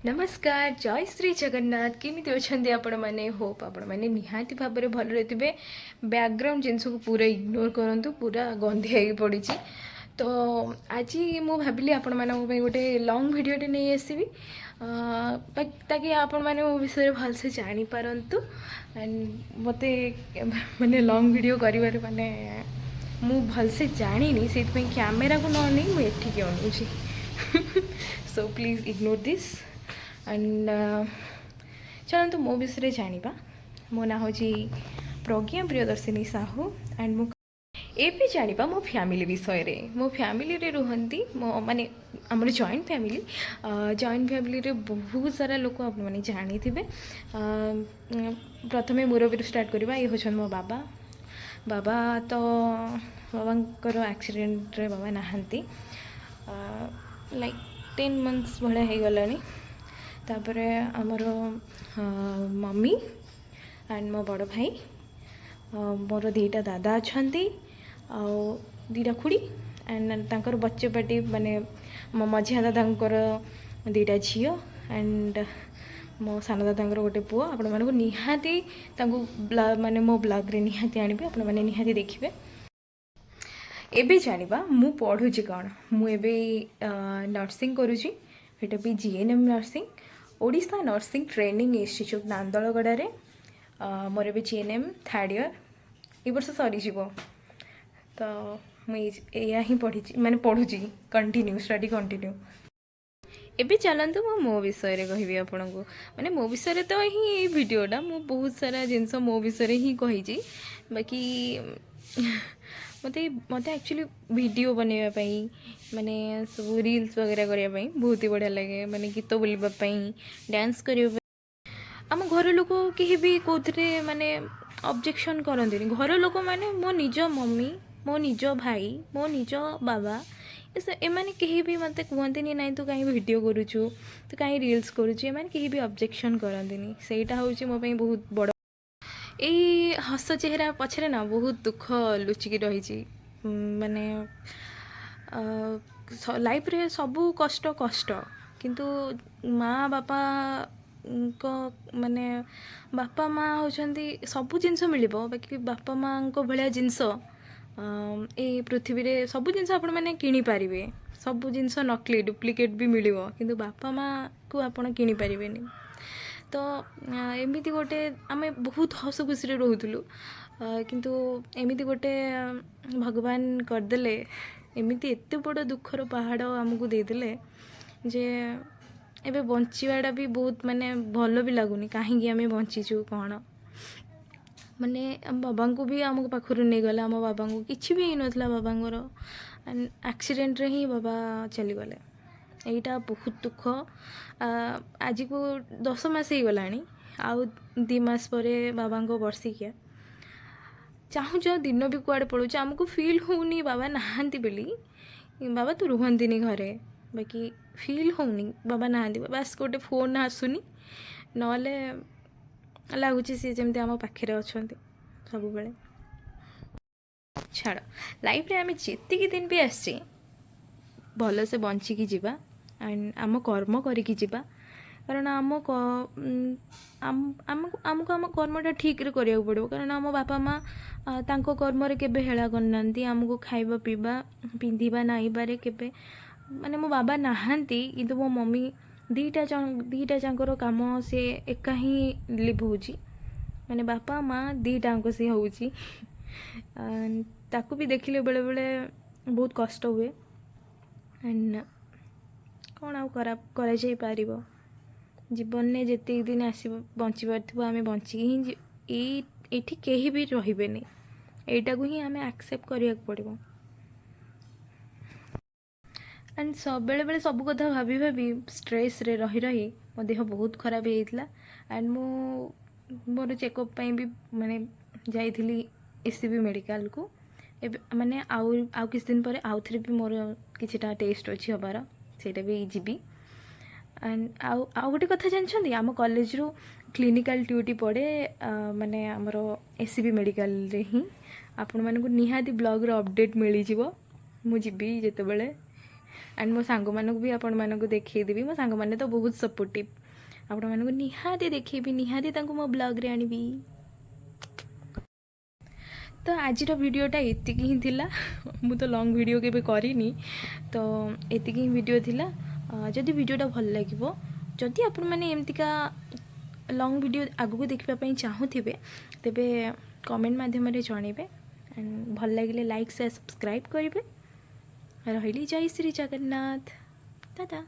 ନମସ୍କାର, ଜୟ ଶ୍ରୀ ଜଗନ୍ନାଥ। କେମିତି ଅଛନ୍ତି ଆପଣମାନେ? ହୋପ୍ ଆପଣମାନେ ନିହାତି ଭାବରେ ଭଲରେ ଥିବେ। ବ୍ୟାକଗ୍ରାଉଣ୍ଡ ଜିନିଷକୁ ପୁରା ଇଗ୍ନୋର କରନ୍ତୁ, ପୁରା ଗନ୍ଧିଆ ହେଇକି ପଡ଼ିଛି। ତ ଆଜି ମୁଁ ଭାବିଲି ଆପଣମାନଙ୍କ ପାଇଁ ଗୋଟେ ଲଙ୍ଗ୍ ଭିଡ଼ିଓଟେ ନେଇ ଆସିବି, ତାକି ଆପଣମାନେ ମୋ ବିଷୟରେ ଭଲସେ ଜାଣିପାରନ୍ତୁ। ଆଣ୍ଡ ମୋତେ ମାନେ ଲଙ୍ଗ୍ ଭିଡ଼ିଓ କରିବାରେ ମାନେ ମୁଁ ଭଲସେ ଜାଣିନି, ସେଇଥିପାଇଁ କ୍ୟାମେରାକୁ ନ ନେଇ ମୁଁ ଏଠିକି ଅନଉଛି। So please ignore this and ଚାଲନ୍ତୁ ମୋ ବିଷୟରେ ଜାଣିବା। ମୋ ନାଁ ହେଉଛି ପ୍ରଜ୍ଞା ପ୍ରିୟଦର୍ଶିନୀ ସାହୁ। ଆଣ୍ଡ ମୁଁ ଏବେ ଜାଣିବା ମୋ ଫ୍ୟାମିଲି ବିଷୟରେ। ମୋ ଫ୍ୟାମିଲିରେ ରୁହନ୍ତି ମୋ ମାନେ ଆମର ଜଏଣ୍ଟ ଫ୍ୟାମିଲି। ଜଏଣ୍ଟ ଫ୍ୟାମିଲିରେ ବହୁତ ସାରା ଲୋକ, ଆପଣମାନେ ଜାଣିଥିବେ। ପ୍ରଥମେ ମୁରବୀରୁ ଷ୍ଟାର୍ଟ କରିବା। ଇଏ ହେଉଛନ୍ତି ମୋ ବାବା। ବାବା ତ ବାବାଙ୍କର ଆକ୍ସିଡେଣ୍ଟରେ ବାବା ନାହାନ୍ତି, ଲାଇକ୍ 10 ମନ୍ଥସ୍ ଭଳିଆ ହେଇଗଲାଣି। ତାପରେ ଆମର ମମି ଆଣ୍ଡ ମୋ ବଡ଼ ଭାଇ, ମୋର ଦୁଇଟା ଦାଦା ଅଛନ୍ତି ଆଉ ଦୁଇଟା ଖୁଡ଼ି ଆଣ୍ଡ ତାଙ୍କର ବଚ୍ଚେ ପାର୍ଟି, ମାନେ ମୋ ମଝିଆ ଦାଦାଙ୍କର ଦୁଇଟା ଝିଅ ଆଣ୍ଡ ମୋ ସାନ ଦାଦାଙ୍କର ଗୋଟେ ପୁଅ। ଆପଣମାନଙ୍କୁ ନିହାତି ତାଙ୍କୁ ମାନେ ମୋ ବ୍ଲଗ୍ରେ ନିହାତି ଆଣିବି, ଆପଣମାନେ ନିହାତି ଦେଖିବେ। ଏବେ ଜାଣିବା ମୁଁ ପଢ଼ୁଛି କ'ଣ। ମୁଁ ଏବେ ନର୍ସିଂ କରୁଛି, ସେଇଟା ବି GNM nursing, Odisha nursing training institute ନାନ୍ଦଳଗଡ଼ାରେ। ମୋର ଏବେ ଜିଏନ୍ଏମ୍ ଥାର୍ଡ଼ ଇୟର୍, ଏ ବର୍ଷ ସରିଯିବ। ତ ମୁଁ ଏଇଆ ହିଁ ପଢ଼ିଛି, ମାନେ ପଢ଼ୁଛି, କଣ୍ଟିନ୍ୟୁ ଷ୍ଟଡ଼ି କଣ୍ଟିନ୍ୟୁ। ଏବେ ଚାଲନ୍ତୁ ମୁଁ ମୋ ବିଷୟରେ କହିବି ଆପଣଙ୍କୁ। ମାନେ ମୋ ବିଷୟରେ ତ ହିଁ ଏଇ ଭିଡ଼ିଓଟା, ମୁଁ ବହୁତ ସାରା ଜିନିଷ ମୋ ବିଷୟରେ ହିଁ କହିଛି। ବାକି ମୋତେ ମୋତେ ଆକ୍ଚୁଆଲି ଭିଡ଼ିଓ ବନେଇବା ପାଇଁ, ମାନେ ସବୁ ରିଲ୍ସ ବଗେରା କରିବା ପାଇଁ ବହୁତ ହି ବଢ଼ିଆ ଲାଗେ, ମାନେ ଗୀତ ବୋଲିବା ପାଇଁ, ଡ୍ୟାନ୍ସ କରିବା ପାଇଁ। ଆମ ଘର ଲୋକ କେହି ବି କେଉଁଥିରେ ମାନେ ଅବଜେକ୍ସନ୍ କରନ୍ତିନି। ଘର ଲୋକମାନେ ମୋ ନିଜ ମମି, ମୋ ନିଜ ଭାଇ, ମୋ ନିଜ ବାବା, ଏମାନେ କେହି ବି ମୋତେ କୁହନ୍ତିନି, "ନାଇଁ, ତୁ କାହିଁ ଭିଡ଼ିଓ କରୁଛୁ, ତୁ କାହିଁ ରିଲ୍ସ କରୁଛୁ?" ଏମାନେ କେହି ବି ଅବଜେକ୍ସନ୍ କରନ୍ତିନି। ସେଇଟା ହେଉଛି ମୋ ପାଇଁ ବହୁତ ବଡ଼। ଏଇ ହସ ଚେହେରା ପଛରେ ନା ବହୁତ ଦୁଃଖ ଲୁଚିକି ରହିଛି। ମାନେ ଲାଇଫ୍ରେ ସବୁ କଷ୍ଟ କଷ୍ଟ, କିନ୍ତୁ ମା ବାପାଙ୍କ ମାନେ ବାପା ମା ହେଉଛନ୍ତି, ସବୁ ଜିନିଷ ମିଳିବ, ବାକି ବାପା ମାଆଙ୍କ ଭଳିଆ ଜିନିଷ ଏଇ ପୃଥିବୀରେ, ସବୁ ଜିନିଷ ଆପଣମାନେ କିଣିପାରିବେ, ସବୁ ଜିନିଷ ନକଲି ଡୁପ୍ଲିକେଟ୍ ବି ମିଳିବ, କିନ୍ତୁ ବାପା ମାଆକୁ ଆପଣ କିଣିପାରିବେନି। ତ ଏମିତି ଗୋଟେ ଆମେ ବହୁତ ହସ ଖୁସିରେ ରହୁଥିଲୁ, କିନ୍ତୁ ଏମିତି ଗୋଟେ ଭଗବାନ କରିଦେଲେ, ଏମିତି ଏତେ ବଡ଼ ଦୁଃଖର ପାହାଡ଼ ଆମକୁ ଦେଇଦେଲେ ଯେ ଏବେ ବଞ୍ଚିବାଟା ବି ବହୁତ ମାନେ ଭଲ ବି ଲାଗୁନି। କାହିଁକି ଆମେ ବଞ୍ଚିଛୁ, କ'ଣ ମାନେ ଆମ ବାବାଙ୍କୁ ବି ଆମ ପାଖରୁ ନେଇଗଲା। ଆମ ବାବାଙ୍କୁ କିଛି ବି ହେଇନଥିଲା ବାବାଙ୍କର, ଆକ୍ସିଡେଣ୍ଟରେ ହିଁ ବାବା ଚାଲିଗଲେ। ଏଇଟା ବହୁତ ଦୁଃଖ। ଆଜିକୁ 10 ମାସ ହେଇଗଲାଣି, ଆଉ 2 ମାସ ପରେ ବାବାଙ୍କ ବର୍ଷିକିଆ। ଚାହୁଁ ଚାହୁଁ ଦିନ ବି କୁଆଡ଼େ ପଳାଉଛି, ଆମକୁ ଫିଲ୍ ହେଉନି ବାବା ନାହାନ୍ତି ବୋଲି। ବାବା ତ ରୁହନ୍ତିନି ଘରେ, ବାକି ଫିଲ୍ ହେଉନି ବାବା ନାହାନ୍ତି। ବାସ୍ ଗୋଟେ ଫୋନ୍ ଆସୁନି, ନହେଲେ ଲାଗୁଛି ସିଏ ଯେମିତି ଆମ ପାଖରେ ଅଛନ୍ତି ସବୁବେଳେ। ଛାଡ଼, ଲାଇଫ୍ରେ ଆମେ ଯେତିକି ଦିନ ବି ଆସିଛେ, ଭଲସେ ବଞ୍ଚିକି ଯିବା ଆଣ୍ଡ ଆମ କର୍ମ କରିକି ଯିବା। କାରଣ ଆମକୁ ଆମକୁ ଆମ କର୍ମଟା ଠିକ୍ରେ କରିବାକୁ ପଡ଼ିବ। କାରଣ ଆମ ବାପା ମା ତାଙ୍କ କର୍ମରେ କେବେ ହେଳା କରିନାହାନ୍ତି। ଆମକୁ ଖାଇବା, ପିଇବା, ପିନ୍ଧିବା, ନାଇବାରେ କେବେ, ମାନେ ମୋ ବାବା ନାହାନ୍ତି, କିନ୍ତୁ ମୋ ମମି ଦୁଇଟା ଯାଙ୍କର କାମ ସେ ଏକା ହିଁ ଲିଭଉଛି। ମାନେ ବାପା ମା ଦୁଇଟାଙ୍କ ସେ ହେଉଛି। ତାକୁ ବି ଦେଖିଲେ ବେଳେବେଳେ ବହୁତ କଷ୍ଟ ହୁଏ। ଆଣ୍ଡ କ'ଣ ଆଉ କରାଯାଇପାରିବ? ଜୀବନରେ ଯେତିକି ଦିନ ଆସିବ, ବଞ୍ଚିବାର ଥିବ, ଆମେ ବଞ୍ଚିକି ହିଁ ଏଇଠି କେହି ବି ରହିବେନି। ଏଇଟାକୁ ହିଁ ଆମେ ଆକ୍ସେପ୍ଟ କରିବାକୁ ପଡ଼ିବ। ଆଣ୍ଡ ବେଳେବେଳେ ସବୁ କଥା ଭାବି ଭାବି ଷ୍ଟ୍ରେସ୍ରେ ରହି ରହି ମୋ ଦେହ ବହୁତ ଖରାପ ହେଇଯାଇଥିଲା। ଆଣ୍ଡ ମୁଁ ମୋର ଚେକଅପ୍ ପାଇଁ ବି ମାନେ ଯାଇଥିଲି ଏସ୍ ସି ବି ମେଡ଼ିକାଲକୁ। ଏବେ ମାନେ ଆଉ ଆଉ କିଛି ଦିନ ପରେ ଆଉ ଥରେ ବି ମୋର କିଛିଟା ଟେଷ୍ଟ ଅଛି ହେବାର, ସେଇଟା ବି ଯିବି। ଆଣ୍ଡ ଆଉ ଆଉ ଗୋଟେ କଥା ଜାଣିଛନ୍ତି? ଆମ କଲେଜରୁ କ୍ଲିନିକାଲ୍ ଡ୍ୟୁଟି ପଡ଼େ, ମାନେ ଆମର ଏସ୍ ସି ବି ମେଡ଼ିକାଲରେ ହିଁ। ଆପଣମାନଙ୍କୁ ନିହାତି ବ୍ଲଗ୍ର ଅପଡ଼େଟ୍ ମିଳିଯିବ ମୁଁ ଯିବି ଯେତେବେଳେ। ଆଣ୍ଡ ମୋ ସାଙ୍ଗମାନଙ୍କୁ ବି ଆପଣମାନଙ୍କୁ ଦେଖେଇଦେବି। ମୋ ସାଙ୍ଗମାନେ ତ ବହୁତ ସପୋର୍ଟିଭ୍। ଆପଣମାନଙ୍କୁ ନିହାତି ଦେଖେଇବି, ନିହାତି ତାଙ୍କୁ ମୋ ବ୍ଲଗ୍ରେ ଆଣିବି। ତ ଆଜିର ଭିଡ଼ିଓଟା ଏତିକି ହିଁ ଥିଲା। ମୁଁ ତ ଲଙ୍ଗ୍ ଭିଡ଼ିଓ କେବେ କରିନି, ତ ଏତିକି ହିଁ ଭିଡ଼ିଓ ଥିଲା। ଯଦି ଭିଡ଼ିଓଟା ଭଲ ଲାଗିବ, ଯଦି ଆପଣମାନେ ଏମିତିକା ଲଙ୍ଗ୍ ଭିଡ଼ିଓ ଆଗକୁ ଦେଖିବା ପାଇଁ ଚାହୁଁଥିବେ, ତେବେ କମେଣ୍ଟ ମାଧ୍ୟମରେ ଜଣେଇବେ। ଆଣ୍ଡ ଭଲ ଲାଗିଲେ ଲାଇକ୍, ସେୟାର, ସବସ୍କ୍ରାଇବ୍ କରିବେ। ରହିଲି, ଜୟ ଶ୍ରୀ ଜଗନ୍ନାଥ, ଟାଟା।